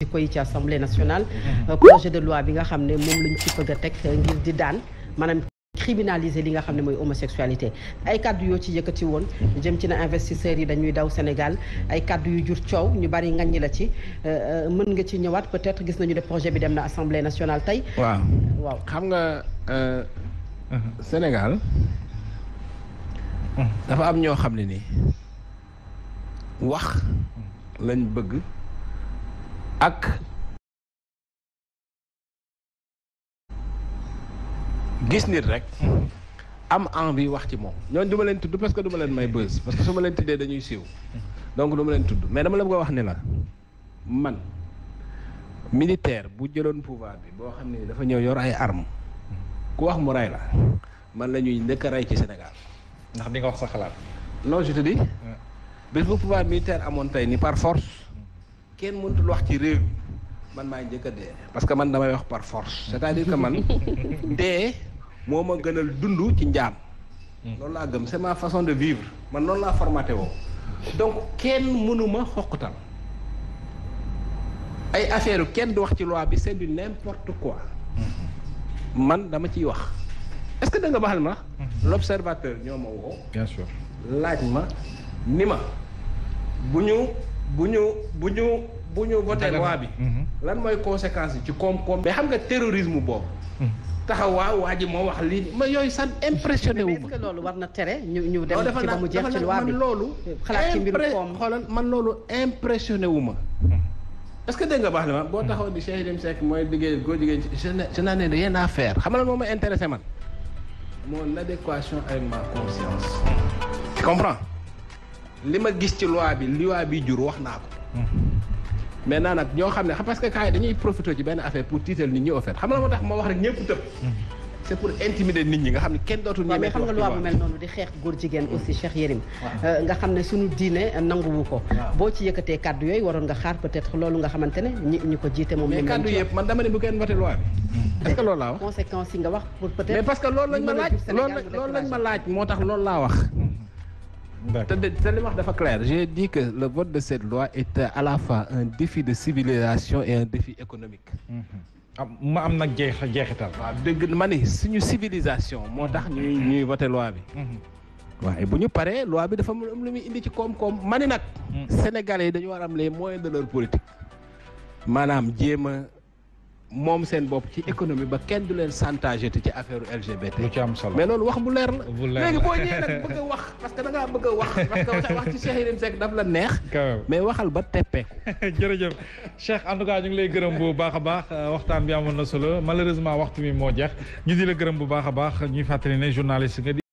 jikko yi ci assemblée nationale projet de loi bi nga xam ne moom lañ ci bëgg a teg ngir di daan maanaam criminaliser li nga xam ne mooy homosexualité ay kàddu yoo ci yëkkati woon jëm ci na investisseurs yi dañuy daw Sénégal ay kàddu yu jur coow ñu bari ngañ la ci mën nga ci ñëwaat peut-être gis nañu ne projet bi dem na assemblée nationale tey. waaw xam nga Sénégal dafa am ñoo xam ne nii wax lañ bëgg ak gis nit rek am envie wax ci moom ñooñu du ma leen tudd parce que du ma leen may buzz parce que su ma leen tuddee dañuy siiw donc du ma leen tudd mais dama la bëgg a wax ni la man militaire bu jëloon pouvoir bi boo xam ne dafa ñëw yor ay armes ku wax mu rey la man la ñuy njëkk a rey ci Sénégal. ndax di nga wax sa xalaat. non je te dis bés bu pouvoir militaire amoon tey ni par force kenn mënutul wax ci réew man maa njëkk a dee parce que man damay wax par force c'est-à-dire que man dee moo ma gënal dund ci njaam. loolu laa gëm c'est ma façon de vivre man noonu laa formaté woo donc kenn mënuma xoqatal ay affaire kenn du wax ci loi bi c'est du n'importe quoi man dama ciy wax est-ce que da nga baxal ma l'observateur ñoo ma woo bien sûr laaj ma ni ma bu ñu voté loi bi lan mooy conséquence yi ci koom-koom mais xam nga terrorisme boobu taxawaa waa ji moo wax lii ma yooyu san impressionné wu ma. est-ce que loolu war na tere ñu dem ci ba mu jeex ci loi bi man loolu xalaat ci mbiru koom xoolal man loolu impressionné wu ma est-ce que dégg nga baax na ma boo taxaw di Cheikh Yérim Seck mooy liggéey góor jigéen je n'en ai rien à faire xam nga lan moo ma intéressé man mon adéquation avec ma conscience. tu comprends li ma gis ci loi bi jur wax naa ko. maintenant nag ñoo xam ne parce que kaay dañuy profité ci benn affaire pour tiital nit ñi au fait xam nga moo tax ma wax rek ñëpp tëb. c'est pour intimider nit ñi nga xam ne kenn dootul. ñeme mais xam nga loi bu mel noonu di xeex góor jigéen aussi Cheikh Yérim. nga xam ne suñu diine nanguwu ko. boo ci yëkkatee kàddu yooyu waroon nga xaar peut-être loolu nga xamante ne ñi ko jiite moom. mais kàddu yëpp man dama ne bu kenn voté loi bi. est-ce que loolu laa wax conséquences yi nga wax pour peut-être. mais parce que loolu lañ ma laaj moo tax loolu laa wax. te li wax dafa clair j'ai dit que le vote de cette loi est à la fois un défi de civilisation et un défi économique. ma am nag jeexital. waaw dëgg ma ni suñu civilisation moo tax ñuy voté loi bi. waaye bu ñu paree loi bi dafa am lu muy indi ci koom-koom ma ni nag. Sénégalais yi dañu war am les moyens de leur politique. maanaam jéem a moom seen bopp ci économie ba kenn du leen chantage te ci affaire LGBT. lu ci am solo mais loolu wax bu leer la. bu leer léegi boo ñëwee nag bëgg a wax parce que da ngaa bëgg a wax parce que wax ci Cheikh Yérim Seck daf la neex. mais waxal ba teppeeku. jërëjëf Cheikh en tout cas ñu ngi lay gërëm bu baax a baax waxtaan bi amoon na solo malheureusement waxtu mi moo jeex ñu di la gërëm bu baax a baax ñuy fàttali ne journaliste nga.